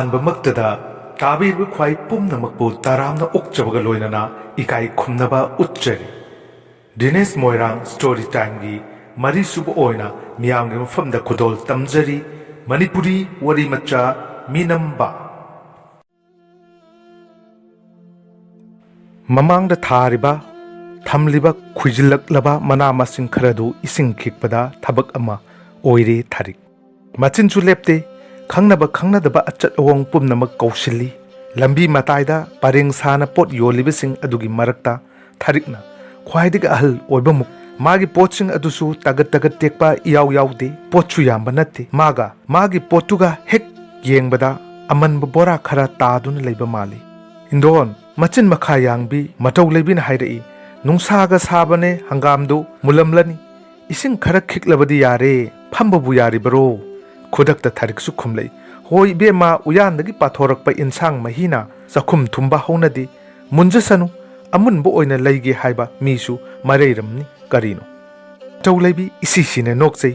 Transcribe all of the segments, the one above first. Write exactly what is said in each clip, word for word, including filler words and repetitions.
ꯑꯍꯥꯟꯕꯃꯛꯇꯗ ꯇꯥꯕꯤꯔꯤꯕ ꯈ꯭ꯋꯥꯏ ꯄꯨꯝꯅꯃꯛꯄꯨ ꯇꯔꯥꯝꯅ ꯑꯣꯛꯆꯕꯒ ꯂꯣꯏꯅꯅ ꯏꯀꯥꯏ ꯈꯨꯝꯅꯕ ꯎꯠꯆꯔꯤ꯫ ꯗꯤꯅꯦꯁ ꯃꯣꯏꯔꯥꯡ ꯁ꯭ꯇꯣꯔꯤ ꯇꯥꯏꯝꯒꯤ ꯃꯔꯤꯁꯨꯕ ꯑꯣꯏꯅ ꯃꯤꯌꯥꯝꯒꯤ ꯃꯐꯝꯗ ꯈꯨꯗꯣꯜ ꯇꯝꯖꯔꯤ꯫ ꯃꯅꯤꯄꯨꯔꯤ ꯋꯥꯔꯤ ꯃꯆꯥ ꯃꯤꯅꯝꯕ꯫ ꯃꯃꯥꯡꯗ ꯊꯥꯔꯤꯕ, ꯊꯝꯂꯤꯕ ꯈꯨꯏꯖꯤꯜꯂꯛꯂꯕ ꯃꯅꯥ ꯃꯁꯤꯡ ꯈꯔꯗꯨ ꯏꯁꯤꯡ ꯈꯤꯛꯄꯗ ꯊꯕꯛ ꯑꯃ ꯑꯣꯏꯔꯦ ꯊꯥꯔꯤꯛ꯫ ꯃꯆꯤꯟꯁꯨ ꯂꯦꯞꯇꯦ꯫ ꯈꯪꯅꯕ ꯈꯪꯅꯗꯕ ꯑꯆꯠ ꯑꯋꯣꯡ ꯄꯨꯝꯅꯃꯛ ꯀꯧꯁꯤꯜꯂꯤ꯫ ꯂꯝꯕꯤ ꯃꯇꯥꯏꯗ ꯄꯔꯦꯡ ꯁꯥꯅ ꯄꯣꯠ ꯌꯣꯜꯂꯤꯕꯁꯤꯡ ꯑꯗꯨꯒꯤ ꯃꯔꯛꯇ ꯊꯥꯔꯤꯛꯅ ꯈ꯭ꯋꯥꯏꯗꯒꯤ ꯑꯍꯜ ꯑꯣꯏꯕꯃꯨꯛ꯫ ꯃꯥꯒꯤ ꯄꯣꯠꯁꯤꯡ ꯑꯗꯨꯁꯨ ꯇꯒꯠ ꯇꯒꯠ ꯇꯦꯛꯄ ꯏꯌꯥꯎ ꯌꯥꯎꯗꯦ꯫ ꯄꯣꯠꯁꯨ ꯌꯥꯝꯕ ꯅꯠꯇꯦ꯫ ꯃꯥꯒ ꯃꯥꯒꯤ ꯄꯣꯠꯇꯨꯒ ꯍꯦꯛ ꯌꯦꯡꯕꯗ ꯑꯃꯟꯕ ꯕꯣꯔꯥ ꯈꯔ ꯇꯥꯗꯨꯅ ꯂꯩꯕ ꯃꯥꯜꯂꯤ꯫ "ꯏꯟꯗꯣꯟ," ꯃꯆꯤꯟ ꯃꯈꯥ ꯌꯥꯡꯕꯤ ꯃꯇꯧ ꯂꯩꯕꯤꯅ ꯍꯥꯏꯔꯛꯏ, "ꯅꯨꯡꯁꯥꯒ ꯁꯥꯕꯅꯦ, ꯍꯪꯒꯥꯝꯗꯨ ꯃꯨꯜꯂꯝꯂꯅꯤ꯫ ꯏꯁꯤꯡ ꯈꯔ ꯈꯤꯛꯂꯕꯗꯤ ꯌꯥꯔꯦ, ꯐꯝꯕꯕꯨ ꯌꯥꯔꯤꯕꯔꯣ?" ꯈꯨꯗꯛꯇ ꯊꯥꯔꯤꯛꯁꯨ ꯈꯨꯝꯂꯛꯏ, "ꯍꯣꯏ ꯏꯕꯦꯝꯃ, ꯎꯌꯥꯟꯗꯒꯤ ꯄꯥꯊꯣꯔꯛꯄ ꯏꯟꯁꯥꯡ ꯃꯍꯤꯅ ꯆꯥꯛꯈꯨꯝ ꯊꯨꯝꯕ ꯍꯧꯅꯗꯦ꯫ ꯃꯨꯟꯖꯁꯅꯨ, ꯑꯃꯨꯟꯕ ꯑꯣꯏꯅ ꯂꯩꯒꯦ ꯍꯥꯏꯕ ꯃꯤꯁꯨ ꯃꯔꯩꯔꯝꯅꯤ ꯀꯔꯤꯅꯣ?" ꯃꯇꯧ ꯂꯩꯕꯤ ꯏꯁꯤ ꯁꯤꯅ ꯅꯣꯛꯆꯩ꯫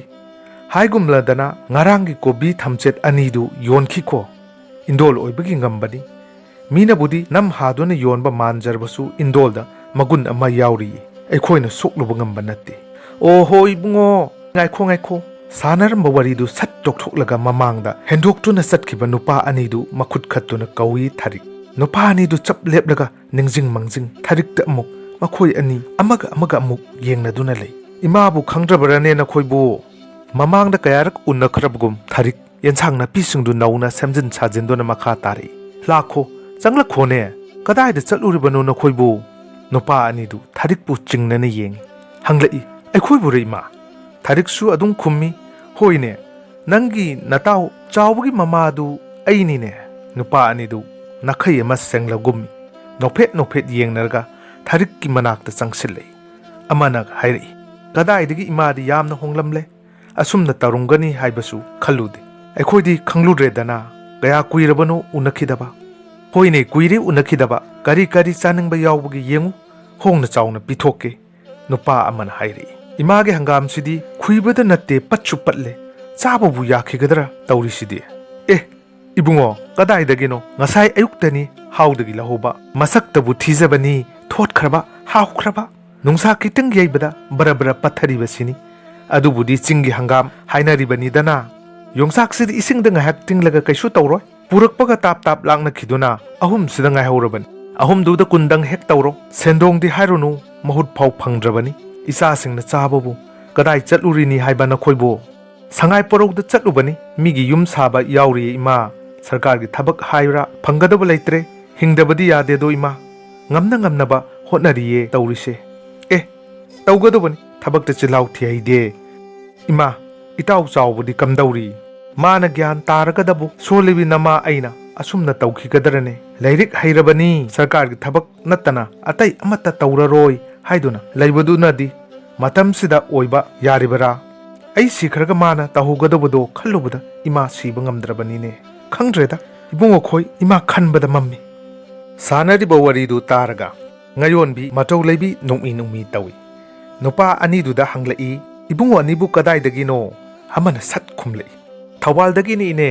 "ꯍꯥꯏꯒꯨꯝꯂꯗꯅ ꯉꯔꯥꯡꯒꯤ ꯀꯣꯕꯤ ꯊꯝꯆꯦꯠ ꯑꯅꯤꯗꯨ ꯌꯣꯟꯈꯤꯀꯣ꯫ ꯏꯟꯗꯣꯜ ꯑꯣꯏꯕꯒꯤ ꯉꯝꯕꯅꯤ꯫ ꯃꯤꯅꯕꯨꯗꯤ ꯅꯝ ꯍꯥꯗꯨꯅ ꯌꯣꯟꯕ ꯃꯥꯟꯖꯔꯕꯁꯨ ꯏꯟꯗꯣꯜꯗ ꯃꯒꯨꯟ ꯑꯃ ꯌꯥꯎꯔꯤꯌꯦ꯫ ꯑꯩꯈꯣꯏꯅ ꯁꯣꯛꯂꯨꯕ ꯉꯝꯕ ꯅꯠꯇꯦ꯫ ꯑꯣꯍꯣ ꯏꯕꯨꯡꯉꯣ, ꯉꯥꯏꯈꯣ ꯉꯥꯏꯈꯣ꯫" ꯁꯥꯟꯅꯔꯝꯕ ꯋꯥꯔꯤꯗꯨ ꯁꯠ ꯇꯣꯛꯊꯣꯛꯂꯒ ꯃꯃꯥꯡꯗ ꯍꯦꯟꯗꯣꯛꯇꯨꯅ ꯆꯠꯈꯤꯕ ꯅꯨꯄꯥ ꯑꯅꯤꯗꯨ ꯃꯈꯨꯠ ꯈꯠꯇꯨꯅ ꯀꯧꯏ ꯊꯥꯔꯤꯛ꯫ ꯅꯨꯄꯥ ꯑꯅꯤꯗꯨ ꯆꯞ ꯂꯦꯞꯂꯒ ꯅꯤꯡꯖꯤꯡ ꯃꯥꯡꯖꯤꯡ ꯊꯥꯔꯤꯛꯇ ꯑꯃꯨꯛ, ꯃꯈꯣꯏ ꯑꯅꯤ ꯑꯃꯒ ꯑꯃꯒ ꯑꯃꯨꯛ ꯌꯦꯡꯅꯗꯨꯅ ꯂꯩ꯫ "ꯏꯃꯥꯕꯨ ꯈꯪꯗ꯭ꯔꯕꯔꯅꯦ ꯅꯈꯣꯏꯕꯨ?" ꯃꯃꯥꯡꯗ ꯀꯌꯥꯔꯛ ꯎꯅꯈ꯭ꯔꯕꯒꯨꯝ ꯊꯥꯔꯤꯛ ꯌꯦꯟꯁꯥꯡ ꯅꯥꯄꯤꯁꯤꯡꯗꯨ ꯅꯧꯅ ꯁꯦꯝꯖꯤꯟ ꯁꯥꯖꯤꯟꯗꯨꯅ ꯃꯈꯥ ꯇꯥꯔꯛꯏ꯫ "ꯂꯥꯛꯈꯣ, ꯆꯪꯂꯛꯈꯣꯅꯦ꯫ ꯀꯗꯥꯏꯗ ꯆꯠꯂꯨꯔꯤꯕꯅꯣ ꯅꯈꯣꯏꯕꯨ?" ꯅꯨꯄꯥ ꯑꯅꯤꯗꯨ ꯊꯥꯔꯤꯛꯄꯨ ꯆꯤꯡꯅꯅ ꯌꯦꯡꯏ꯫ ꯍꯪꯂꯛꯏ, "ꯑꯩꯈꯣꯏꯕꯨꯔ ꯏꯃꯥ?" ꯊꯥꯔꯤꯛꯁꯨ ꯑꯗꯨꯝ ꯈꯨꯝꯃꯤ, "ꯍꯣꯏꯅꯦ, ꯅꯪꯒꯤ ꯅꯇꯥꯎ ꯆꯥꯎꯕꯒꯤ ꯃꯃꯥꯗꯨ ꯑꯩꯅꯤꯅꯦ꯫" ꯅꯨꯄꯥ ꯑꯅꯤꯗꯨ ꯅꯥꯈꯩ ꯑꯃ ꯁꯦꯡꯂꯒꯨꯝꯃꯤ꯫ ꯅꯣꯛꯐꯦꯠ ꯅꯣꯛꯐꯦꯠ ꯌꯦꯡꯅꯔꯒ ꯊꯥꯔꯤꯛꯀꯤ ꯃꯅꯥꯛꯇ ꯆꯪꯁꯤꯜꯂꯛꯏ꯫ ꯑꯃꯅ ꯍꯥꯏꯔꯛꯏ, "ꯀꯗꯥꯏꯗꯒꯤ ꯏꯃꯥꯗꯤ ꯌꯥꯝꯅ ꯍꯣꯡꯂꯝꯂꯦ꯫ ꯑꯁꯨꯝꯅ ꯇꯧꯔꯝꯒꯅꯤ ꯍꯥꯏꯕꯁꯨ ꯈꯜꯂꯨꯗꯦ꯫ ꯑꯩꯈꯣꯏꯗꯤ ꯈꯪꯂꯨꯗ꯭ꯔꯦꯗꯅ, ꯀꯌꯥ ꯀꯨꯏꯔꯕꯅꯣ ꯎꯅꯈꯤꯗꯕ?" "ꯍꯣꯏꯅꯦ, ꯀꯨꯏꯔꯦ ꯎꯅꯈꯤꯗꯕ꯫ ꯀꯔꯤ ꯀꯔꯤ ꯆꯥꯅꯤꯡꯕ ꯌꯥꯎꯕꯒꯦ ꯌꯦꯡꯉꯨ, ꯍꯣꯡꯅ ꯆꯥꯎꯅ ꯄꯤꯊꯣꯛꯀꯦ꯫" ꯅꯨꯄꯥ ꯑꯃꯅ ꯍꯥꯏꯔꯛꯏ, "ꯏꯃꯥꯒꯤ ꯍꯪꯒꯥꯝꯁꯤꯗꯤ ꯈꯨꯏꯕꯗ ꯅꯠꯇꯦ, ꯄꯠꯁꯨ ꯄꯠꯂꯦ꯫ ꯆꯥꯕꯕꯨ ꯌꯥꯈꯤꯒꯗ꯭ꯔꯥ ꯇꯧꯔꯤꯁꯤꯗꯤ?" "ꯑꯦ, "ꯏꯕꯨꯡꯉꯣ, ꯀꯗꯥꯏꯗꯒꯤꯅꯣ? ꯉꯁꯥꯏ ꯑꯌꯨꯛꯇꯅꯤ ꯍꯥꯎꯗꯒꯤ ꯂꯧꯍꯧꯕ꯫ ꯃꯁꯛꯇꯕꯨ ꯊꯤꯖꯕꯅꯤ, ꯊꯣꯠꯈ꯭ꯔꯕ, ꯍꯥꯎꯈ꯭ꯔꯕ꯫ ꯅꯨꯡꯁꯥ ꯈꯤꯇꯪ ꯌꯩꯕꯗ ꯕꯔ ꯕꯔ ꯄꯠꯊꯔꯤꯕꯁꯤꯅꯤ꯫ ꯑꯗꯨꯕꯨꯗꯤ ꯆꯤꯡꯒꯤ ꯍꯪꯒꯥꯝ ꯍꯥꯏꯅꯔꯤꯕꯅꯤꯗꯅ꯫ ꯌꯣꯡꯆꯥꯛꯁꯤꯗꯤ ꯏꯁꯤꯡꯗ ꯉꯥꯏꯍꯥꯛ ꯇꯤꯡꯂꯒ ꯀꯩꯁꯨ ꯇꯧꯔꯣꯏ꯫ ꯄꯨꯔꯛꯄꯒ ꯇꯥꯞ ꯇꯥꯞ ꯂꯥꯛꯅꯈꯤꯗꯨꯅ ꯑꯍꯨꯝꯁꯤꯗ ꯉꯥꯏꯍꯧꯔꯕꯅꯤ꯫ ꯑꯍꯨꯝꯗꯨꯗ ꯀꯨꯟꯗꯪ ꯍꯦꯛ ꯇꯧꯔꯣ꯫ ꯁꯦꯟꯗꯣꯡꯗꯤ ꯍꯥꯏꯔꯨꯅꯨ, ꯃꯍꯨꯠ ꯐꯥꯎ ꯐꯪꯗ꯭ꯔꯕꯅꯤ꯫ ꯏꯆꯥꯁꯤꯡꯅ ꯆꯥꯕꯕꯨ ꯀꯗꯥꯏ ꯆꯠꯂꯨꯔꯤꯅꯤ ꯍꯥꯏꯕ ꯅꯈꯣꯏꯕꯨ?" "ꯁꯉꯥꯏ ꯄꯣꯔꯧꯗ ꯆꯠꯂꯨꯕꯅꯤ, ꯃꯤꯒꯤ ꯌꯨꯝ ꯁꯥꯕ ꯌꯥꯎꯔꯤꯌꯦ ꯏꯃꯥ꯫ ꯁꯔꯀꯥꯔꯒꯤ ꯊꯕꯛ ꯍꯥꯏꯕ꯭ꯔꯥ ꯐꯪꯒꯗꯕ ꯂꯩꯇ꯭ꯔꯦ, ꯍꯤꯡꯗꯕꯗꯤ ꯌꯥꯗꯦꯗꯣ ꯏꯃꯥ꯫ ꯉꯝꯅ ꯉꯝꯅꯕ ꯍꯣꯠꯅꯔꯤꯌꯦ ꯇꯧꯔꯤꯁꯦ꯫ ꯑꯦ, ꯇꯧꯒꯗꯧꯕꯅꯤ, ꯊꯕꯛꯇ ꯆꯤꯜꯍꯥꯎ ꯊꯤꯍꯩꯗꯦ꯫ ꯏꯃꯥ, ꯏꯇꯥꯎ ꯆꯥꯎꯕꯗꯤ ꯀꯝꯗꯧꯔꯤ? ꯃꯥꯅ ꯒ꯭ꯌꯥꯟ ꯇꯥꯔꯒꯗꯕꯨ ꯁꯣꯜꯂꯤꯕꯤ ꯅꯃꯥ ꯑꯩꯅ ꯑꯁꯨꯝꯅ ꯇꯧꯈꯤꯒꯗ꯭ꯔꯅꯦ? ꯂꯥꯏꯔꯤꯛ ꯍꯩꯔꯕꯅꯤ, ꯁꯔꯀꯥꯔꯒꯤ ꯊꯕꯛ ꯅꯠꯇꯅ ꯑꯇꯩ ꯑꯃꯠꯇ ꯇꯧꯔꯔꯣꯏ ꯍꯥꯏꯗꯨꯅ ꯂꯩꯕꯗꯨꯅꯗꯤ ꯃꯇꯝꯁꯤꯗ ꯑꯣꯏꯕ ꯌꯥꯔꯤꯕꯔꯥ? ꯑꯩ ꯁꯤꯈ꯭ꯔꯒ ꯃꯥꯅ ꯇꯧꯍꯧꯒꯗꯧꯕꯗꯣ ꯈꯜꯂꯨꯕꯗ ꯏꯃꯥ ꯁꯤꯕ ꯉꯝꯗ꯭ꯔꯕꯅꯤꯅꯦ꯫ ꯈꯪꯗ꯭ꯔꯦꯗ, ꯏꯕꯨꯡꯉꯣꯈꯣꯏ, ꯏꯃꯥ ꯈꯟꯕꯗ ꯃꯝꯃꯤ꯫" ꯁꯥꯟꯅꯔꯤꯕ ꯋꯥꯔꯤꯗꯨ ꯇꯥꯔꯒ ꯉꯥꯌꯣꯟꯕꯤ ꯃꯇꯧ ꯂꯩꯕꯤ ꯅꯣꯛꯃꯤ ꯅꯣꯛꯃꯤ ꯇꯧꯏ꯫ ꯅꯨꯄꯥ ꯑꯅꯤꯗꯨꯗ ꯍꯪꯂꯛꯏ, "ꯏꯕꯨꯡꯉꯣ ꯑꯅꯤꯕꯨ ꯀꯗꯥꯏꯗꯒꯤꯅꯣ?" ꯑꯃꯅ ꯁꯠ ꯈꯨꯝꯂꯛꯏ, "ꯊꯧꯕꯥꯜꯗꯒꯤꯅꯤ ꯏꯅꯦ꯫"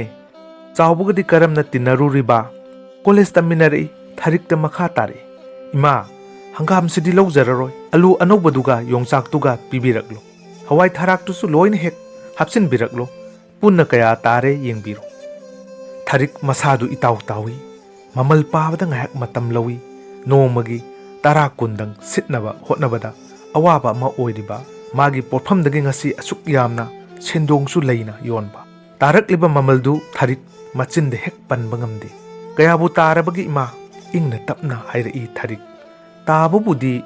"ꯆꯥꯎꯕꯒꯗꯤ ꯀꯔꯝꯅ ꯇꯤꯟꯅꯔꯨꯔꯤꯕ?" "ꯀꯣꯂꯦꯖ ꯇꯝꯃꯤꯟꯅꯔꯛꯏ, ꯊꯥꯔꯤꯛꯇ ꯃꯈꯥ ꯇꯥꯔꯛꯏ꯫" "ꯏꯃꯥ, ꯍꯪꯒꯥꯝꯁꯤꯗꯤ ꯂꯧꯖꯔꯔꯣꯏ, ꯑꯂꯨ ꯑꯅꯧꯕꯗꯨꯒ ꯌꯣꯡꯆꯥꯛꯇꯨꯒ ꯄꯤꯕꯤꯔꯛꯂꯣ꯫ ꯍꯋꯥꯏ ꯊꯔꯥꯛꯇꯨꯁꯨ ꯂꯣꯏꯅ ꯍꯦꯛ ꯍꯥꯞꯆꯤꯟꯕꯤꯔꯛꯂꯣ꯫ ꯄꯨꯟꯅ ꯀꯌꯥ ꯇꯥꯔꯦ ꯌꯦꯡꯕꯤꯔꯣ꯫" ꯊꯥꯔꯤꯛ ꯃꯁꯥꯗꯨ ꯏꯇꯥꯎ ꯇꯥꯎꯏ꯫ ꯃꯃꯜ ꯄꯥꯕꯗ ꯉꯥꯏꯍꯥꯛ ꯃꯇꯝ ꯂꯧꯏ꯫ ꯅꯣꯡꯃꯒꯤ ꯇꯔꯥ ꯀꯨꯟꯗꯪ ꯁꯤꯠꯅꯕ ꯍꯣꯠꯅꯕꯗ ꯑꯋꯥꯕ ꯑꯃ ꯑꯣꯏꯔꯤꯕ ꯃꯥꯒꯤ ꯄꯣꯠꯐꯝꯗꯒꯤ ꯉꯁꯤ ꯑꯁꯨꯛ ꯌꯥꯝꯅ ꯁꯦꯟꯗꯣꯡꯁꯨ ꯂꯩꯅ ꯌꯣꯟꯕ꯫ ꯇꯥꯔꯛꯂꯤꯕ ꯃꯃꯜꯗꯨ ꯊꯥꯔꯤꯛ ꯃꯆꯤꯟꯗ ꯍꯦꯛ ꯄꯟꯕ ꯉꯝꯗꯦ꯫ "ꯀꯌꯥꯕꯨ ꯇꯥꯔꯕꯒꯦ ꯏꯃꯥ?" ꯏꯪꯅ ꯇꯞꯅ ꯍꯥꯏꯔꯛꯏ ꯊꯥꯔꯤꯛ꯫ "ꯇꯥꯕꯕꯨꯗꯤ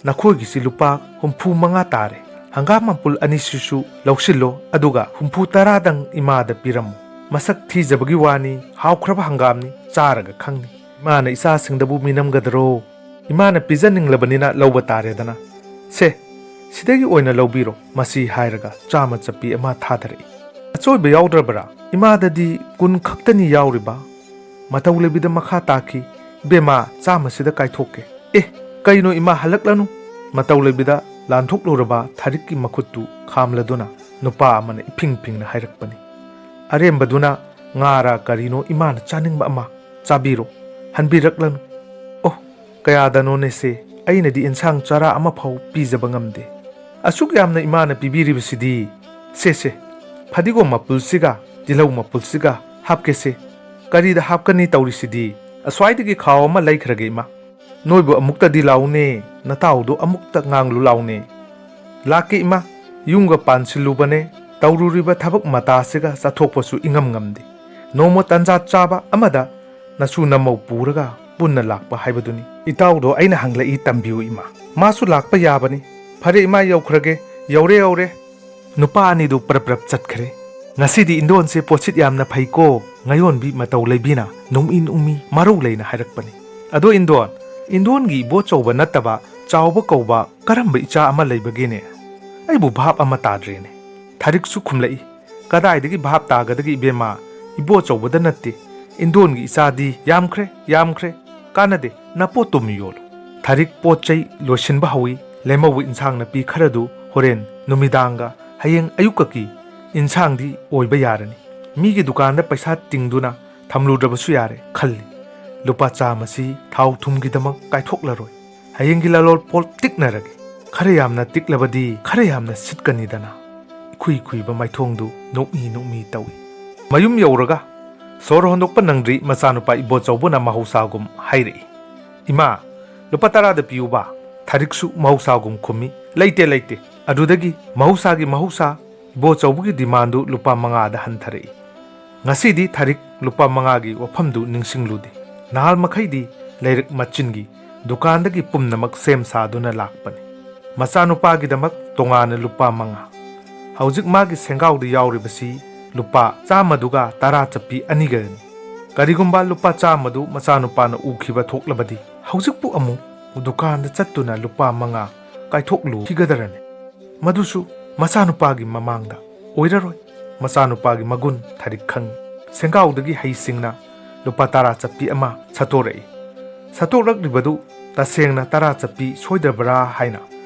ꯅꯈꯣꯏꯒꯤꯁꯤ ꯂꯨꯄꯥ ꯍꯨꯝꯐꯨ ꯃꯉꯥ ꯇꯥꯔꯦ꯫ ꯍꯪꯒꯥꯝ ꯃꯄꯨꯜ ꯑꯅꯤꯁꯤꯁꯨ ꯂꯧꯁꯤꯜꯂꯣ, ꯑꯗꯨꯒ ꯍꯨꯝꯐꯨ ꯇꯔꯥꯗꯪ ꯏꯃꯥꯗ ꯄꯤꯔꯝꯃꯨ꯫ ꯃꯁꯛ ꯊꯤꯖꯕꯒꯤ ꯋꯥꯅꯤ, ꯍꯥꯎꯈ꯭ꯔꯕ ꯍꯪꯒꯥꯝꯅꯤ, ꯆꯥꯔꯒ ꯈꯪꯅꯤ꯫ ꯏꯃꯥꯅ ꯏꯆꯥꯁꯤꯡꯗꯕꯨ ꯃꯤꯅꯝꯒꯗꯔꯣ? ꯏꯃꯥꯅ ꯄꯤꯖꯅꯤꯡꯂꯕꯅꯤꯅ ꯂꯧꯕ ꯇꯥꯔꯦꯗꯅ꯫ ꯁꯦ, ꯁꯤꯗꯒꯤ ꯑꯣꯏꯅ ꯂꯧꯕꯤꯔꯣ꯫" ꯃꯁꯤ ꯍꯥꯏꯔꯒ ꯆꯥꯝꯃ ꯆꯞꯄꯤ ꯑꯃ ꯊꯥꯗꯔꯛꯏ꯫ "ꯑꯆꯣꯏꯕ ꯌꯥꯎꯗ꯭ꯔꯕ꯭ꯔꯥ? ꯏꯃꯥꯗꯗꯤ ꯀꯨꯟ ꯈꯛꯇꯅꯤ ꯌꯥꯎꯔꯤꯕ꯫" ꯃꯇꯧ ꯂꯩꯕꯤꯗ ꯃꯈꯥ ꯇꯥꯈꯤ, "ꯏꯕꯦꯝꯃ, ꯆꯥꯝꯃꯁꯤꯗ ꯀꯥꯏꯊꯣꯛꯀꯦ꯫" "ꯑꯦ, ꯀꯩꯅꯣ ꯏꯃꯥ, ꯍꯜꯂꯛꯂꯅꯨ꯫" ꯃꯇꯧ ꯂꯩꯕꯤꯗ ꯂꯥꯟꯊꯣꯛꯂꯨꯔꯕ ꯊꯥꯔꯤꯛꯀꯤ ꯃꯈꯨꯠꯇꯨ ꯈꯥꯝꯂꯗꯨꯅ ꯅꯨꯄꯥ ꯑꯃꯅ ꯏꯐꯤꯡ ꯐꯤꯡꯅ ꯍꯥꯏꯔꯛꯄꯅꯤ꯫ ꯑꯔꯦꯝꯕꯗꯨꯅ ꯉꯥꯔꯥ ꯀꯔꯤꯅꯣ ꯏꯃꯥꯅ ꯆꯥꯅꯤꯡꯕ ꯑꯃ ꯆꯥꯕꯤꯔꯣ, ꯍꯟꯕꯤꯔꯛꯂꯅꯨ꯫ ꯑꯣ, ꯀꯌꯥꯗꯅꯣꯅꯦꯁꯦ, ꯑꯩꯅꯗꯤ ꯏꯟꯁꯥꯡ ꯆꯔꯥ ꯑꯃꯐꯥꯎ ꯄꯤꯖꯕ ꯉꯝꯗꯦ꯫ ꯑꯁꯨꯛ ꯌꯥꯝꯅ ꯏꯃꯥꯅ ꯄꯤꯕꯤꯔꯤꯕꯁꯤꯗꯤ꯫ ꯁꯦ, ꯁꯦ, ꯐꯗꯤꯒꯣꯝ ꯃꯄꯨꯜꯁꯤꯒ ꯇꯤꯜꯍꯧ ꯃꯄꯨꯜꯁꯤꯒ ꯍꯥꯞꯀꯦꯁꯦ꯫ ꯀꯔꯤꯗ ꯍꯥꯞꯀꯅꯤ ꯇꯧꯔꯤꯁꯤꯗꯤ? ꯑꯁ꯭ꯋꯥꯏꯗꯒꯤ ꯈꯥꯎ ꯑꯃ ꯂꯩꯈ꯭ꯔꯒꯦ, ꯏꯃꯥ꯫ ꯅꯣꯏꯕꯨ ꯑꯃꯨꯛꯇꯗꯤ ꯂꯥꯎꯅꯦ, ꯅꯇꯥꯎꯗꯣ ꯑꯃꯨꯛꯇ ꯉꯥꯡꯂꯨ ꯂꯥꯎꯅꯦ꯫ ꯂꯥꯛꯀꯦ, ꯏꯃꯥ꯫ ꯌꯨꯝꯒ ꯄꯥꯟꯁꯤꯜꯂꯨꯕꯅꯦ, ꯇꯧꯔꯨꯔꯤꯕ ꯊꯕꯛ ꯃꯇꯥꯁꯤꯒ ꯆꯠꯊꯣꯛꯄꯁꯨ ꯏꯉꯝ ꯉꯝꯗꯦ꯫ ꯅꯣꯡꯃ ꯇꯟꯖꯥ ꯆꯥꯕ ꯑꯃꯗ ꯅꯁꯨ ꯅꯃꯧ ꯄꯨꯔꯒ ꯄꯨꯟꯅ ꯂꯥꯛꯄ ꯍꯥꯏꯕꯗꯨꯅꯤ꯫ ꯏꯇꯥꯎꯗꯣ ꯑꯩꯅ ꯍꯪꯂꯛꯏ, ꯇꯝꯕꯤꯌꯨ, ꯏꯃꯥ꯫ ꯃꯥꯁꯨ ꯂꯥꯛꯄ ꯌꯥꯕꯅꯤ꯫ ꯐꯔꯦ, ꯏꯃꯥ, ꯌꯧꯈ꯭ꯔꯒꯦ꯫ ꯌꯧꯔꯦ, ꯌꯧꯔꯦ꯫ ꯅꯨꯄꯥ ꯑꯅꯤꯗꯨ ꯄ꯭ꯔꯞ ꯄ꯭ꯔꯞ ꯆꯠꯈ꯭ꯔꯦ꯫ ꯉꯁꯤꯗꯤ ꯏꯟꯗꯣꯟꯁꯦ ꯄꯣꯠꯁꯤꯠ ꯌꯥꯝꯅ ꯐꯩꯀꯣ, ꯉꯥꯌꯣꯟꯕꯤ ꯃꯇꯧ ꯂꯩꯕꯤꯅ ꯅꯣꯡꯃꯤ ꯅꯣꯡꯃꯤ ꯃꯔꯧ ꯂꯩꯅ ꯍꯥꯏꯔꯛꯄꯅꯤ꯫ ꯑꯗꯣ ꯏꯟꯗꯣꯟ, ꯏꯟꯗꯣꯟꯒꯤ ꯏꯕꯣꯆꯧꯕ ꯅꯠꯇꯕ ꯆꯥꯎꯕ ꯀꯧꯕ ꯀꯔꯝꯕ ꯏꯆꯥ ꯑꯃ ꯂꯩꯕꯒꯦꯅꯦ? ꯑꯩꯕꯨ ꯚꯥꯞ ꯑꯃ ꯇꯥꯗ꯭ꯔꯦꯅꯦ꯫ ꯊꯥꯔꯤꯛꯁꯨ ꯈꯨꯝꯂꯛꯏ, ꯀꯗꯥꯏꯗꯒꯤ ꯚꯥꯞ ꯇꯥꯒꯗꯒꯦ, ꯏꯕꯦꯝꯃ? ꯏꯕꯣꯆꯧꯕꯗ ꯅꯠꯇꯦ, ꯏꯟꯗꯣꯟꯒꯤ ꯏꯆꯥꯗꯤ ꯌꯥꯝꯈ꯭ꯔꯦ, ꯌꯥꯝꯈ꯭ꯔꯦ꯫ ꯀꯥꯟꯅꯗꯦ, ꯅꯄꯣꯠꯇꯨꯝ ꯌꯣꯜꯂꯨ꯫ ꯊꯥꯔꯤꯛ ꯄꯣꯠ ꯆꯩ ꯂꯣꯏꯁꯤꯟꯕ ꯍꯧꯏ꯫ ꯂꯦꯝꯍꯧꯕ ꯏꯟꯁꯥꯡ ꯅꯥꯄꯤ ꯈꯔꯗꯨ ꯍꯣꯔꯦꯟ ꯅꯨꯃꯤꯗꯥꯡꯒ ꯍꯌꯦꯡ ꯑꯌꯨꯛꯀꯀꯤ ꯏꯟꯁꯥꯡꯗꯤ ꯑꯣꯏꯕ ꯌꯥꯔꯅꯤ꯫ ꯃꯤꯒꯤ ꯗꯨꯀꯥꯟꯗ ꯄꯩꯁꯥ ꯇꯤꯡꯗꯨꯅ ꯊꯝꯂꯨꯗ꯭ꯔꯕꯁꯨ ꯌꯥꯔꯦ ꯈꯜꯂꯤ꯫ ꯂꯨꯄꯥ ꯆꯥꯝꯃꯁꯤ ꯊꯥꯎ ꯊꯨꯝꯒꯤꯗꯃꯛ ꯀꯥꯏꯊꯣꯛꯂꯔꯣꯏ꯫ ꯍꯌꯦꯡꯒꯤ ꯂꯂꯣꯜ ꯄꯣꯠ ꯇꯤꯛꯅꯔꯒꯦ꯫ ꯈꯔ ꯌꯥꯝꯅ ꯇꯤꯛꯂꯕꯗꯤ ꯈꯔ ꯌꯥꯝꯅ ꯁꯤꯠꯀꯅꯤꯗꯅ꯫ ꯏꯈꯨꯏ ꯈꯨꯏꯕ ꯃꯥꯏꯊꯣꯡꯗꯨ ꯅꯣꯛꯃꯤ ꯅꯣꯛꯃꯤ ꯇꯧꯏ꯫ ꯃꯌꯨꯝ ꯌꯧꯔꯒ ꯁꯣꯔ ꯍꯣꯟꯗꯣꯛꯄ ꯅꯪꯗ꯭ꯔꯤ ꯃꯆꯥꯅꯨꯄꯥ ꯏꯕꯣꯆꯧꯕꯅ ꯃꯍꯧꯁꯥꯒꯨꯝ ꯍꯥꯏꯔꯛꯏ, "ꯏꯃꯥ, ꯂꯨꯄꯥ ꯇꯔꯥꯗ ꯄꯤꯌꯨꯕ?" ꯊꯥꯔꯤꯛꯁꯨ ꯃꯍꯧꯁꯥꯒꯨꯝ ꯈꯨꯝꯃꯤ, "ꯂꯩꯇꯦ, ꯂꯩꯇꯦ"꯫ ꯑꯗꯨꯗꯒꯤ ꯃꯍꯧꯁꯥꯒꯤ ꯃꯍꯧꯁꯥ ꯏꯕꯣꯆꯧꯕꯒꯤ ꯗꯤꯃꯥꯟꯗꯨ ꯂꯨꯄꯥ ꯃꯉꯥꯗ ꯍꯟꯊꯔꯛꯏ꯫ ꯉꯁꯤꯗꯤ ꯊꯥꯔꯤꯛ ꯂꯨꯄꯥ ꯃꯉꯥꯒꯤ ꯋꯥꯐꯝꯗꯨ ꯅꯤꯡꯁꯤꯡꯂꯨꯗꯦ꯫ ꯅꯍꯥꯜ ꯃꯈꯩꯗꯤ ꯂꯩꯔꯛ ꯃꯆꯤꯟꯒꯤ ꯗꯨꯀꯥꯟꯗꯒꯤ ꯄꯨꯝꯅꯃꯛ ꯁꯦꯝ ꯁꯥꯗꯨꯅ ꯂꯥꯛꯄꯅꯤ꯫ ꯃꯆꯥꯅꯨꯄꯥꯒꯤꯗꯃꯛ ꯇꯣꯉꯥꯟꯅ ꯂꯨꯄꯥ ꯃꯉꯥ꯫ ꯍꯧꯖꯤꯛ ꯃꯥꯒꯤ ꯁꯦꯡꯒꯥꯎꯗ ꯌꯥꯎꯔꯤꯕꯁꯤ ꯂꯨꯄꯥ ꯆꯥꯝꯃꯗꯨꯒ ꯇꯔꯥ ꯆꯞꯄꯤ ꯑꯅꯤꯒꯅꯤ꯫ ꯀꯔꯤꯒꯨꯝꯕ ꯂꯨꯄꯥ ꯆꯥꯝꯃꯗꯨ ꯃꯆꯥꯅꯨꯄꯥꯅ ꯎꯈꯤꯕ ꯊꯣꯛꯂꯕꯗꯤ, ꯍꯧꯖꯤꯛꯄꯨ ꯑꯃꯨꯛ ꯗꯨꯀꯥꯟꯗ ꯆꯠꯇꯨꯅ ꯂꯨꯄꯥ ꯃꯉꯥ ꯀꯥꯏꯊꯣꯛꯂꯨꯈꯤꯒꯗꯔꯅꯤ꯫ ꯃꯗꯨꯁꯨ ꯃꯆꯥꯅꯨꯄꯥꯒꯤ ꯃꯃꯥꯡꯗ ꯑꯣꯏꯔꯔꯣꯏ꯫ ꯃꯆꯥꯅꯨꯄꯥꯒꯤ ꯃꯒꯨꯟ ꯊꯥꯔꯤꯛ ꯈꯪꯏ꯫ ꯁꯦꯡꯒꯥꯎꯗꯒꯤ ꯍꯩꯁꯤꯡꯅ ꯂꯨꯄꯥ ꯇꯔꯥ ꯆꯞꯄꯤ ꯑꯃ ꯁꯠꯇꯣꯔꯛꯏ꯫ ꯁꯠꯇꯣꯛꯂꯛꯂꯤꯕꯗꯨ ꯇꯁꯦꯡꯅ ꯇꯔꯥ ꯆꯞꯄꯤ ꯁꯣꯏꯗ꯭ꯔꯕ꯭ꯔꯥ ꯍꯥꯏꯅ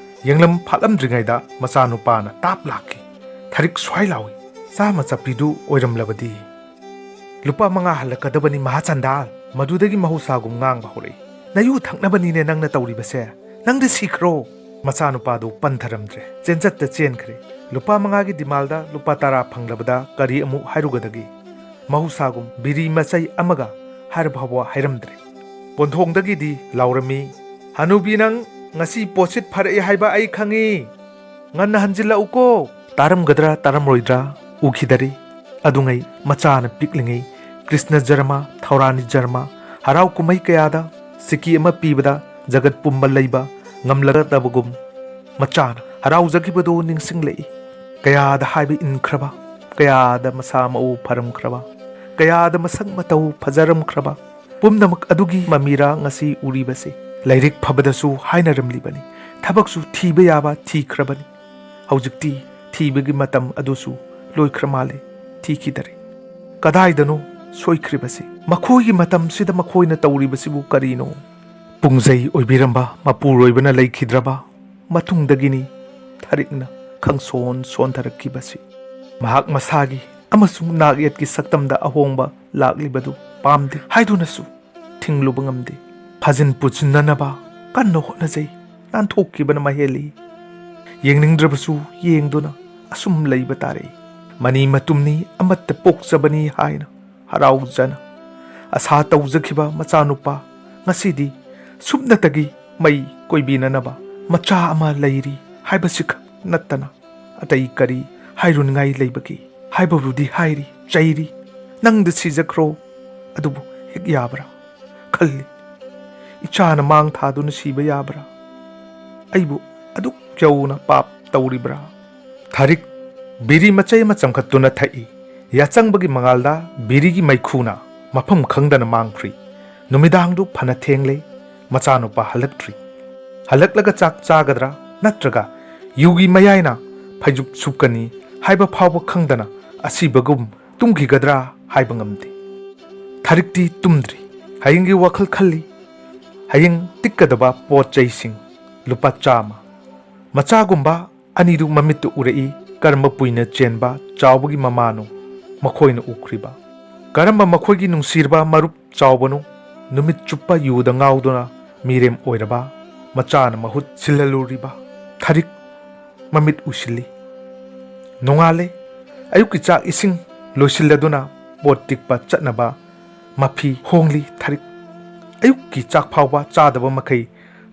ꯌꯦꯡꯂꯝ ꯐꯥꯠꯂꯝꯗ꯭ꯔꯤꯉꯩꯗ ꯃꯆꯥꯅꯨꯄꯥꯅ ꯇꯥꯞ ꯂꯥꯛꯈꯤ꯫ ꯊꯥꯔꯤꯛ ꯁ꯭ꯋꯥꯏ ꯂꯥꯎꯏ, "ꯆꯥꯝꯃ ꯆꯞꯄꯤꯗꯨ ꯑꯣꯏꯔꯝꯂꯕꯗꯤ?" "ꯂꯨꯄꯥ ꯃꯉꯥ ꯍꯜꯂꯛꯀꯗꯕꯅꯤ ꯃꯍꯥꯆꯟꯗꯥꯜ!" ꯃꯗꯨꯗꯒꯤ ꯃꯍꯧꯁꯥꯒꯨꯝ ꯉꯥꯡꯕ ꯍꯧꯔꯛꯏ꯫ "ꯅꯌꯨ ꯊꯛꯅꯕꯅꯤꯅꯦ ꯅꯪꯅ ꯇꯧꯔꯤꯕꯁꯦ꯫ ꯅꯪꯗꯤ ꯁꯤꯈ꯭ꯔꯣ!" ꯃꯆꯥꯅꯨꯄꯥꯗꯨ ꯄꯟꯊꯔꯝꯗ꯭ꯔꯦ꯫ ꯆꯦꯟꯆꯠꯇ ꯆꯦꯟꯈ꯭ꯔꯦ꯫ ꯂꯨꯄꯥ ꯃꯉꯥꯒꯤ ꯗꯤꯃꯥꯜꯗ ꯂꯨꯄꯥ ꯇꯔꯥ ꯐꯪꯂꯕꯗ ꯀꯔꯤ ꯑꯃꯨꯛ ꯍꯥꯏꯔꯨꯒꯗꯒꯦ? ꯃꯍꯧꯁꯥꯒꯨꯝ ꯕꯤꯔꯤ ꯃꯆꯩ ꯑꯃꯒ ꯍꯥꯏꯔ ꯐꯥꯎꯕ ꯍꯥꯏꯔꯝꯗ꯭ꯔꯦ꯫ ꯄꯣꯟꯊꯣꯡꯗꯒꯤꯗꯤ ꯂꯥꯎꯔꯝꯃꯤ, "ꯍꯅꯨꯕꯤ, ꯅꯪ ꯉꯁꯤ ꯄꯣꯠꯁꯤꯠ ꯐꯔꯛꯑꯦ ꯍꯥꯏꯕ ꯑꯩ ꯈꯪꯉꯤ꯫ ꯉꯟꯅ ꯍꯟꯖꯤꯜꯂꯛꯎꯀꯣ!" ꯇꯥꯔꯝꯒꯗ꯭ꯔꯥ ꯇꯥꯔꯝꯂꯣꯏꯗ꯭ꯔꯥ ꯎꯈꯤꯗꯔꯦ꯫ ꯑꯗꯨꯉꯩ ꯃꯆꯥꯅ ꯄꯤꯛꯂꯤꯉꯩ ꯀ꯭ꯔꯤꯁꯅ ꯖꯔꯃ, ꯊꯧꯔꯥꯅꯤ ꯖꯔꯃ, ꯍꯔꯥꯎ ꯀꯨꯝꯍꯩ ꯀꯌꯥꯗ ꯁꯤꯀꯤ ꯑꯃ ꯄꯤꯕꯗ ꯖꯒꯠ ꯄꯨꯝꯕ ꯂꯩꯕ ꯉꯝꯂꯒꯗꯕꯒꯨꯝ ꯃꯆꯥꯅ ꯍꯔꯥꯎꯖꯈꯤꯕꯗꯨ ꯅꯤꯡꯁꯤꯡꯂꯛꯏ꯫ ꯀꯌꯥꯗ ꯍꯥꯏꯕ ꯏꯟꯈ꯭ꯔꯕ, ꯀꯌꯥꯗ ꯃꯁꯥ ꯃꯎ ꯐꯔꯝꯈ꯭ꯔꯕ, ꯀꯌꯥꯗ ꯃꯁꯛ ꯃꯇꯧ ꯐꯖꯔꯝꯈ꯭ꯔꯕ, ꯄꯨꯝꯅꯃꯛ ꯑꯗꯨꯒꯤ ꯃꯃꯤꯔꯥ ꯉꯁꯤ ꯎꯔꯤꯕꯁꯤ꯫ ꯂꯥꯏꯔꯤꯛ ꯐꯕꯗꯁꯨ ꯍꯥꯏꯅꯔꯝꯂꯤꯕꯅꯤ, ꯊꯕꯛꯁꯨ ꯊꯤꯕ ꯌꯥꯕ ꯊꯤꯈ꯭ꯔꯕꯅꯤ꯫ ꯍꯧꯖꯤꯛꯇꯤ ꯊꯤꯕꯒꯤ ꯃꯇꯝ ꯑꯗꯨꯁꯨ ꯂꯣꯏꯈ꯭ꯔ ꯃꯥꯜꯂꯦ, ꯊꯤꯈꯤꯗꯔꯦ꯫ ꯀꯗꯥꯏꯗꯅꯣ ꯁꯣꯏꯈ꯭ꯔꯤꯕꯁꯤ? ꯃꯈꯣꯏꯒꯤ ꯃꯇꯝꯁꯤꯗ ꯃꯈꯣꯏꯅ ꯇꯧꯔꯤꯕꯁꯤꯕꯨ ꯀꯔꯤꯅꯣ? ꯄꯨꯡꯖꯩ ꯑꯣꯏꯕꯤꯔꯝꯕ ꯃꯄꯨꯔꯣꯏꯕꯅ ꯂꯩꯈꯤꯗ꯭ꯔꯕ ꯃꯇꯨꯡꯗꯒꯤꯅꯤ ꯊꯥꯔꯤꯛꯅ ꯈꯪꯁꯣꯟ ꯁꯣꯟꯊꯔꯛꯈꯤꯕꯁꯤ꯫ ꯃꯍꯥꯛ ꯃꯁꯥꯒꯤ ꯑꯃꯁꯨꯡ ꯅꯥꯛ ꯌꯦꯠꯀꯤ ꯁꯛꯇꯝꯗ ꯑꯍꯣꯡꯕ ꯂꯥꯛꯂꯤꯕꯗꯨ ꯄꯥꯝꯗꯦ ꯍꯥꯏꯗꯨꯅꯁꯨ ꯊꯤꯡꯂꯨꯕ ꯉꯝꯗꯦ꯫ ꯐꯥꯖꯤꯟ ꯄꯨꯁꯤꯟꯅꯅꯕ ꯀꯟꯅ ꯍꯣꯠꯅꯖꯩ, ꯅꯥꯟꯊꯣꯛꯈꯤꯕꯅ ꯃꯍꯦꯜꯂꯤ꯫ ꯌꯦꯡꯅꯤꯡꯗ꯭ꯔꯕꯁꯨ ꯌꯦꯡꯗꯨꯅ ꯑꯁꯨꯝ ꯂꯩꯕ ꯇꯥꯔꯦ꯫ ꯃꯅꯤ ꯃꯇꯨꯝꯅꯤ ꯑꯃꯠꯇ ꯄꯣꯛꯆꯕꯅꯤ ꯍꯥꯏꯅ ꯍꯔꯥꯎꯖꯅ ꯑꯁꯥ ꯇꯧꯖꯈꯤꯕ ꯃꯆꯥꯅꯨꯄꯥ ꯉꯁꯤꯗꯤ ꯁꯨꯞꯅꯇꯒꯤ ꯃꯩ ꯀꯣꯏꯕꯤꯅꯅꯕ ꯃꯆꯥ ꯑꯃ ꯂꯩꯔꯤ ꯍꯥꯏꯕꯁꯤꯈꯛ ꯅꯠꯇꯅ ꯑꯇꯩ ꯀꯔꯤ ꯍꯥꯏꯔꯨꯅꯤꯉꯥꯏ ꯂꯩꯕꯒꯦ? ꯍꯥꯏꯕꯕꯨꯗꯤ ꯍꯥꯏꯔꯤ, ꯆꯩꯔꯤ, "ꯅꯪꯗ ꯁꯤꯖꯈ꯭ꯔꯣ!" ꯑꯗꯨꯕꯨ ꯍꯦꯛ ꯌꯥꯕ꯭ꯔꯥ ꯈꯜꯂꯤ꯫ ꯏꯆꯥꯅ ꯃꯥꯡ ꯊꯥꯗꯨꯅ ꯁꯤꯕ ꯌꯥꯕ꯭ꯔꯥ? ꯑꯩꯕꯨ ꯑꯗꯨꯛ ꯌꯧꯅ ꯄꯥꯞ ꯇꯧꯔꯤꯕ꯭ꯔꯥ? ꯊꯥꯔꯤꯛ ꯕꯤꯔꯤ ꯃꯆꯩ ꯑꯃ ꯆꯪꯈꯠꯇꯨꯅ ꯊꯛꯏ꯫ ꯌꯥꯆꯪꯕꯒꯤ ꯃꯉꯥꯜꯗ ꯕꯤꯔꯤꯒꯤ ꯃꯩꯈꯨꯅ ꯃꯐꯝ ꯈꯪꯗꯅ ꯃꯥꯡꯈ꯭ꯔꯤ꯫ ꯅꯨꯃꯤꯗꯥꯡꯗꯨ ꯐꯅ ꯊꯦꯡꯂꯦ, ꯃꯆꯥꯅꯨꯄꯥ ꯍꯜꯂꯛꯇ꯭ꯔꯤ꯫ ꯍꯜꯂꯛꯂꯒ ꯆꯥꯛ ꯆꯥꯒꯗ꯭ꯔꯥ ꯅꯠꯇ꯭ꯔꯒ ꯌꯨꯒꯤ ꯃꯌꯥꯏꯅ ꯐꯩꯖꯨꯞ ꯁꯨꯞꯀꯅꯤ ꯍꯥꯏꯕ ꯐꯥꯎꯕ ꯈꯪꯗꯅ ꯑꯁꯤꯕꯒꯨꯝ ꯇꯨꯝꯈꯤꯒꯗ꯭ꯔꯥ ꯍꯥꯏꯕ ꯉꯝꯗꯦ꯫ ꯊꯥꯔꯤꯛꯇꯤ ꯇꯨꯝꯗ꯭ꯔꯤ꯫ ꯍꯌꯦꯡꯒꯤ ꯋꯥꯈꯜ ꯈꯜꯂꯤ꯫ ꯍꯌꯦꯡ ꯇꯤꯛꯀꯗꯕ ꯄꯣꯠ ꯆꯩꯁꯤꯡ, ꯂꯨꯄꯥ ꯆꯥꯝꯃ꯫ ꯃꯆꯥꯒꯨꯝꯕ ꯑꯅꯤꯗꯨ ꯃꯃꯤꯠꯇ ꯎꯔꯛꯏ꯫ ꯀꯔꯝꯕ ꯄꯨꯏꯅ ꯆꯦꯟꯕ ꯆꯥꯎꯕꯒꯤ ꯃꯃꯥꯅꯣ ꯃꯈꯣꯏꯅ ꯎꯈ꯭ꯔꯤꯕ? ꯀꯔꯝꯕ ꯃꯈꯣꯏꯒꯤ ꯅꯨꯡꯁꯤꯔꯕ ꯃꯔꯨꯞ ꯆꯥꯎꯕꯅꯣ? ꯅꯨꯃꯤꯠ ꯆꯨꯞꯄ ꯌꯨꯗ ꯉꯥꯎꯗꯨꯅ ꯃꯤꯔꯦꯝ ꯑꯣꯏꯔꯕ ꯃꯆꯥꯅ ꯃꯍꯨꯠ ꯁꯤꯜꯍꯜꯂꯨꯔꯤꯕ ꯊꯥꯔꯤꯛ ꯃꯃꯤꯠ ꯎꯏꯁꯤꯜꯂꯤ꯫ ꯅꯣꯡꯉꯥꯜꯂꯦ꯫ ꯑꯌꯨꯛꯀꯤ ꯆꯥꯛ ꯏꯁꯤꯡ ꯂꯣꯏꯁꯤꯜꯂꯗꯨꯅ ꯄꯣꯠ ꯇꯤꯛꯄ ꯆꯠꯅꯕ ꯃꯐꯤ ꯍꯣꯡꯂꯤ ꯊꯥꯔꯤꯛ꯫ ꯑꯌꯨꯛꯀꯤ ꯆꯥꯛ ꯐꯥꯎꯕ ꯆꯥꯗꯕ ꯃꯈꯩ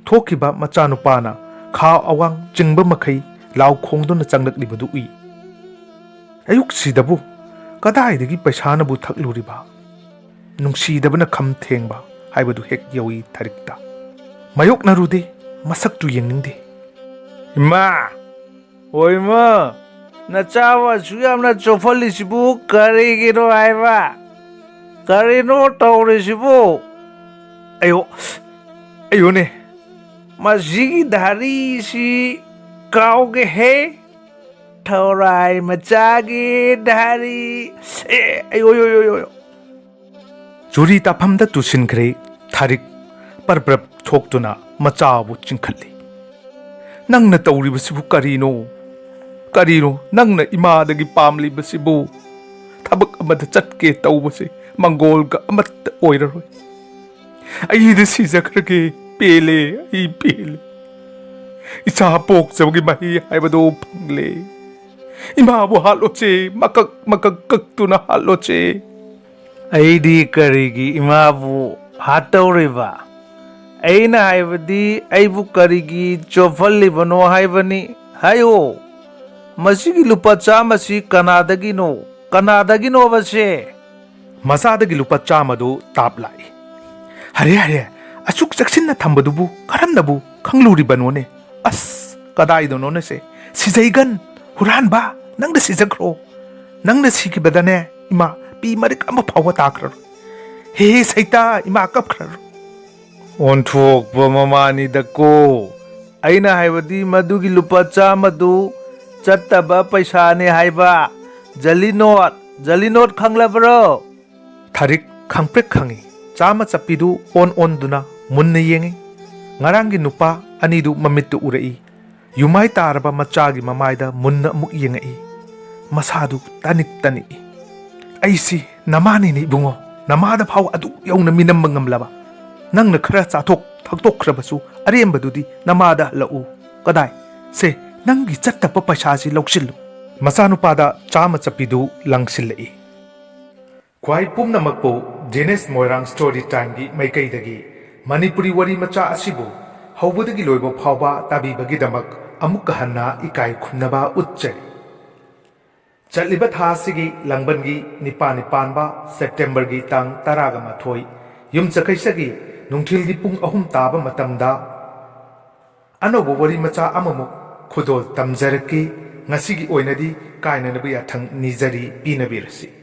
ꯊꯣꯛꯈꯤꯕ ꯃꯆꯥꯅꯨꯄꯥꯅ ꯈꯥ ꯑꯋꯥꯡ ꯆꯤꯡꯕ ꯃꯈꯩ ꯂꯥꯎ ꯈꯣꯡꯗꯨꯅ ꯆꯪꯂꯛꯂꯤꯕꯗꯨ ꯎꯏ꯫ ꯑꯌꯨꯛꯁꯤꯗꯕꯨ ꯀꯗꯥꯏꯗꯒꯤ ꯄꯩꯁꯥꯅꯕꯨ ꯊꯛꯂꯨꯔꯤꯕ? ꯅꯨꯡꯁꯤꯗꯕꯅ ꯈꯝ ꯊꯦꯡꯕ ꯍꯥꯏꯕꯗꯨ ꯍꯦꯛ ꯌꯧꯏ ꯊꯥꯔꯤꯛꯇ꯫ ꯃꯌꯣꯛꯅꯔꯨꯗꯦ, ꯃꯁꯛꯇꯨ ꯌꯦꯡꯅꯤꯡꯗꯦ꯫ "ꯏꯃꯥ! ꯑꯣ ꯏꯃꯥ! ꯅꯆꯥꯕꯨ ꯑꯁꯨꯛ ꯌꯥꯝꯅ ꯆꯣꯞꯍꯜꯂꯤꯁꯤꯕꯨ ꯀꯔꯤꯒꯤꯅꯣ ꯍꯥꯏꯕ? ꯀꯔꯤꯅꯣ ꯇꯧꯔꯤꯁꯤꯕꯨ? ꯑꯌꯣ! ꯑꯌꯣꯅꯦ! ꯃꯁꯤꯒꯤ ꯙꯥꯔꯤꯁꯤ ꯀꯥꯎꯒꯦꯍꯦ! ꯊꯧꯔꯥꯏ ꯃꯆꯥꯒꯤ ꯙꯥꯔꯤ! ꯑꯦ, ꯑꯌꯣ, ꯑꯌꯣ, ꯑꯌꯣ, ꯑꯌꯣ!" ꯆꯨꯔꯤ ꯇꯥꯐꯝꯗ ꯇꯨꯁꯤꯟꯈ꯭ꯔꯦ ꯊꯥꯔꯤꯛ꯫ ꯄꯔꯞ ꯄꯔꯞ ꯊꯣꯛꯇꯨꯅ ꯃꯆꯥꯕꯨ ꯆꯤꯡꯈꯠꯂꯤ꯫ "ꯅꯪꯅ ꯇꯧꯔꯤꯕꯁꯤꯕꯨ ꯀꯔꯤꯅꯣ? ꯀꯔꯤꯅꯣ ꯅꯪꯅ ꯏꯃꯥꯗꯒꯤ ꯄꯥꯝꯂꯤꯕꯁꯤꯕꯨ? ꯊꯕꯛ ꯑꯃꯗ ꯆꯠꯀꯦ ꯇꯧꯕꯁꯦ ꯃꯪꯒꯣꯜꯒ ꯑꯃꯠꯇ ꯑꯣꯏꯔꯔꯣꯏ꯫ ꯑꯩꯗꯤ ꯁꯤꯖꯈ꯭ꯔꯒꯦ꯫ ꯄꯦꯜꯂꯦ, ꯑꯩ ꯄꯦꯜꯂꯦ꯫ ꯏꯆꯥ ꯄꯣꯛꯆꯕꯒꯤ ꯃꯍꯩ ꯍꯥꯏꯕꯗꯨ ꯐꯪꯂꯦ꯫ ꯏꯃꯥꯕꯨ ꯍꯥꯠꯂꯣꯁꯦ, ꯃꯀꯛ ꯃꯀꯛ ꯀꯛꯇꯨꯅ ꯍꯥꯠꯂꯣꯁꯦ꯫" "ꯑꯩꯗꯤ ꯀꯔꯤꯒꯤ ꯏꯃꯥꯕꯨ ꯍꯥꯠꯇꯧꯔꯤꯕ? ꯑꯩꯅ ꯍꯥꯏꯕꯗꯤ ꯑꯩꯕꯨ ꯀꯔꯤꯒꯤ ꯆꯣꯞꯍꯜꯂꯤꯕꯅꯣ ꯍꯥꯏꯕꯅꯤ꯫ ꯍꯥꯏꯌꯣ, ꯃꯁꯤꯒꯤ ꯂꯨꯄꯥ ꯆꯥꯝꯃꯁꯤ ꯀꯅꯥꯗꯒꯤꯅꯣ? ꯀꯅꯥꯗꯒꯤꯅꯣꯕꯁꯦ?" ꯃꯆꯥꯗꯒꯤ ꯂꯨꯄꯥ ꯆꯥꯝꯃꯗꯨ ꯇꯥꯞ ꯂꯥꯛꯏ꯫ "ꯍꯔꯦ, ꯍꯔꯦ, ꯑꯁꯨꯛ ꯆꯦꯛꯁꯤꯟꯅ ꯊꯝꯕꯗꯨꯕꯨ ꯀꯔꯝꯅꯕꯨ ꯈꯪꯂꯨꯔꯤꯕꯅꯣꯅꯦ? ꯑꯁ, ꯀꯗꯥꯏꯗꯅꯣꯅꯦꯁꯦ? ꯁꯤꯖꯩꯒꯟ, ꯍꯨꯔꯥꯟꯕ, ꯅꯪꯅ ꯁꯤꯖꯈ꯭ꯔꯣ꯫ ꯅꯪꯅ ꯁꯤꯈꯤꯕꯗꯅꯦ, ꯏꯃꯥ, ꯄꯤ ꯃꯔꯤꯛ ꯑꯃ ꯐꯥꯎꯕ ꯇꯥꯈ꯭ꯔꯔꯣꯏ꯫ ꯍꯦ, ꯍꯦ, ꯁꯩꯇꯥ, ꯏꯃꯥ ꯀꯞꯈ꯭ꯔꯔꯣꯏ꯫" "ꯑꯣꯟꯊꯣꯛꯄ ꯃꯃꯥꯅꯤꯗꯀꯣ! ꯑꯩꯅ ꯍꯥꯏꯕꯗꯤ ꯃꯗꯨꯒꯤ ꯂꯨꯄꯥ ꯆꯥꯝꯃꯗꯨ ꯆꯠꯇꯕ ꯄꯩꯁꯥꯅꯤ ꯍꯥꯏꯕ꯫ ꯖꯂꯤ ꯅꯣꯠ, ꯖꯂꯤ ꯅꯣꯠ ꯈꯪꯂꯕ꯭ꯔꯣ?" ꯊꯥꯔꯤꯛ ꯈꯪꯄ꯭ꯔꯦꯛ ꯈꯪꯏ꯫ ꯆꯥꯝꯃ ꯆꯠꯄꯤꯗꯨ ꯑꯣꯟ ꯑꯣꯟꯗꯨꯅ ꯃꯨꯟꯅ ꯌꯦꯡꯏ꯫ ꯉꯔꯥꯡꯒꯤ ꯅꯨꯄꯥ ꯑꯅꯤꯗꯨ ꯃꯃꯤꯠꯇ ꯎꯔꯛꯏ꯫ ꯌꯨꯃꯥꯏ ꯇꯥꯔꯕ ꯃꯆꯥꯒꯤ ꯃꯃꯥꯏꯗ ꯃꯨꯟꯅ ꯑꯃꯨꯛ ꯌꯦꯡꯉꯛꯏ꯫ ꯃꯁꯥꯗꯨ ꯇꯥꯅꯤꯛ ꯇꯥꯅꯤꯛꯏ꯫ ꯑꯩꯁꯤ ꯅꯃꯥꯅꯤꯅꯦ ꯏꯕꯨꯡꯉꯣ, ꯅꯃꯥꯗ ꯐꯥꯎ ꯑꯗꯨꯛ ꯌꯧꯅ ꯃꯤꯅꯝꯕ ꯉꯝꯂꯕ꯫ ꯅꯪꯅ ꯈꯔ ꯆꯥꯊꯣꯛ ꯊꯛꯇꯣꯛꯈ꯭ꯔꯕꯁꯨ ꯑꯔꯦꯝꯕꯗꯨꯗꯤ ꯅꯃꯥꯗ ꯍꯜꯂꯛꯎ꯫ ꯀꯗꯥꯏ? ꯁꯦ, ꯅꯪꯒꯤ ꯆꯠꯇꯕ ꯄꯩꯁꯥꯁꯤ ꯂꯧꯁꯤꯜꯂꯨ꯫ ꯃꯆꯥꯅꯨꯄꯥꯗ ꯆꯥꯝꯃ ꯆꯠꯄꯤꯗꯨ ꯂꯪꯁꯤꯜꯂꯛꯏ꯫ ꯈ꯭ꯋꯥꯏ ꯄꯨꯝꯅꯃꯛꯄꯨ ꯖꯦꯅꯤꯁ ꯃꯣꯏꯔꯥꯡ ꯁ꯭ꯇꯣꯔꯤ ꯇꯥꯏꯝꯒꯤ ꯃꯥꯏꯀꯩꯗꯒꯤ ꯃꯅꯤꯄꯨꯔꯤ ꯋꯥꯔꯤ ꯃꯆꯥ ꯑꯁꯤꯕꯨ ꯍꯧꯕꯗꯒꯤ ꯂꯣꯏꯕ ꯐꯥꯎꯕ ꯇꯥꯕꯤꯕꯒꯤꯗꯃꯛ ꯑꯃꯨꯛꯀ ꯍꯟꯅ ꯏꯀꯥꯏ ꯈꯨꯝꯅꯕ ꯎꯠꯆꯔꯤ꯫ ꯆꯠꯂꯤꯕ ꯊꯥ ꯑꯁꯤꯒꯤ ꯂꯥꯡꯕꯟꯒꯤ ꯅꯤꯄꯥꯜꯅꯤ ꯄꯥꯟꯕ ꯁꯦꯞꯇꯦꯝꯕꯔꯒꯤ ꯇꯥꯡ ꯇꯔꯥꯒ ꯃꯥꯊꯣꯏ ꯌꯨꯝꯁꯀꯩꯁꯒꯤ ꯅꯨꯡꯊꯤꯜꯒꯤ ꯄꯨꯡ ꯑꯍꯨꯝ ꯇꯥꯕ ꯃꯇꯝꯗ ꯑꯅꯧꯕ ꯋꯥꯔꯤ ꯃꯆꯥ ꯑꯃꯃꯨꯛ ꯈꯨꯗꯣꯜ ꯇꯝꯖꯔꯛꯀꯦ꯫ ꯉꯁꯤꯒꯤ ꯑꯣꯏꯅꯗꯤ ꯀꯥꯏꯅꯅꯕ ꯌꯥꯊꯪ ꯅꯤꯖꯔꯤ, ꯄꯤꯅꯕꯤꯔꯁꯤ꯫